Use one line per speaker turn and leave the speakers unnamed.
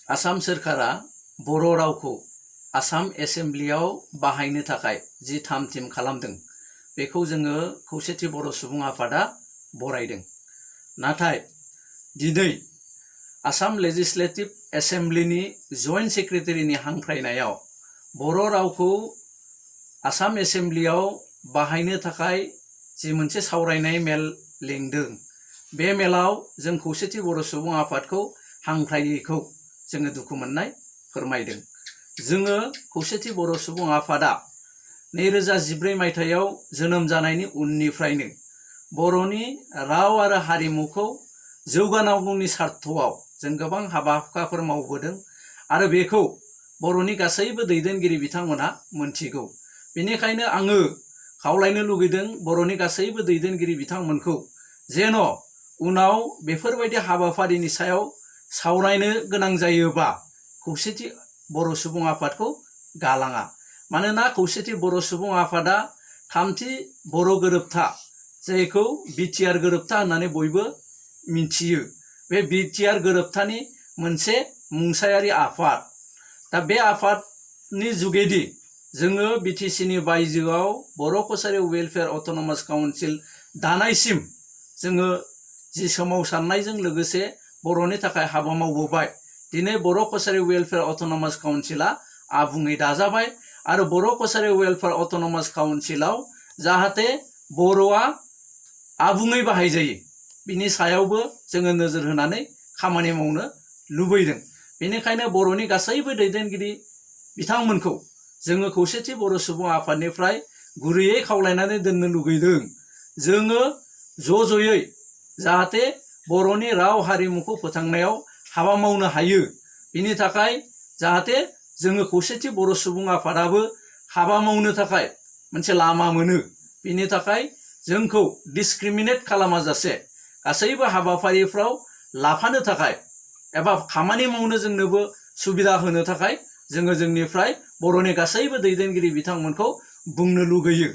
आसाम सोरखारा बर' रावखौ आसाम एसेम्ब्लियाव बाहायनो थाखाय जि थाम-थिम खालामदों बेखौ जोङो खौसेथि बर' सुबुं आफादा बरायदों। नाथाय दिनै आसाम लेजिस्लेटिभ एसेम्ब्लिनि जइन्ट सेक्रेटारिनि हांख्रायनायाव बर' रावखौ आसाम एसेम्ब्लियाव बाहायनो थाखाय जि मोनसे सावरायनाय मेल लेंदों बे मेलाव जों खौसेथि बर' सुबुं आफादखौ हांख्रायैखौ जोङो दुखु मोननाय फोरमायदों। जोङो खौसेथि बर' सुबुं आफादा 2014 मायथाइयाव जोनोम जानायनि उननिफ्रायनो बर'नि राव आरो हारिमुखौ जौगानांगौनि सार्थआव जों गोबां हाबा-हुखाफोर मावबोदों आरो बेखौ बर'नि गासैबो दैदेनगिरि बिथांमोना मोनथिगौ। बेनिखायनो आङो खावलायनो लुगैदों बर'नि गासैबो दैदेनगिरि बिथांमोनखौ जेन' उनाव बेफोरबायदि हाबाफारिनि सायाव सावरायनो गोनां जायोबा खौसेथि बर' सुबुं आफादखौ गालाङा। मानोना खौसेथि बर' सुबुं आफादा थामथि बर' गोरोबथा जायखौ बिटिआर गोरोबथा होननानै बयबो मिथियो, बे बिटिआर गोरोबथानि मोनसे मुंसायारि आफाद। दा बे आफादनि जुगेदि जोङो बिटिसिनि बायजोआव बर' कसारि वेलफेयार अट'नमास काउन्सिल दानायसिम जोङो जि सोमावसारनायजों लोगोसे बर'नि थाखाय हाबा मावबोबाय। दिनै बर' कसारि वेलफेयार अट'नमास काउन्सिला आबुङै दाजाबाय आरो बर' कसारि वेलफेयार अट'नमास काउन्सिलाव जाहाथे बर'आ आबुङै बाहायजायो बिनि सायावबो जोङो नोजोर होनानै खामानि मावनो लुबैदों। बेनिखायनो बर'नि गासैबो दैदेनगिरि बिथांमोनखौ जोङो खौसेथि बर' सुबुं आफादनिफ्राय गुरैयै खावलायनानै दोननो लुगैदों। जोङो ज'ज'यै जाहाथे बर'नि राव हारिमुखौ फोथांनायाव हाबा मावनो हायो बिनि थाखाय जाहाथे जोङो खौसेथि बर' सुबुं आफादाबो हाबा मावनो थाखाय मोनसे लामा मोनो। बिनि थाखाय जोंखौ डिसक्रिमिनेट खालामाजासे गासैबो हाबाफारिफ्राव लाफानो थाखाय एबा खामानि मावनो जोंनोबो सुबिदा होनो थाखाय जोङो जोंनिफ्राय बर'नि गासैबो दैदेनगिरि बिथांमोनखौ बुंनो लुगैयो।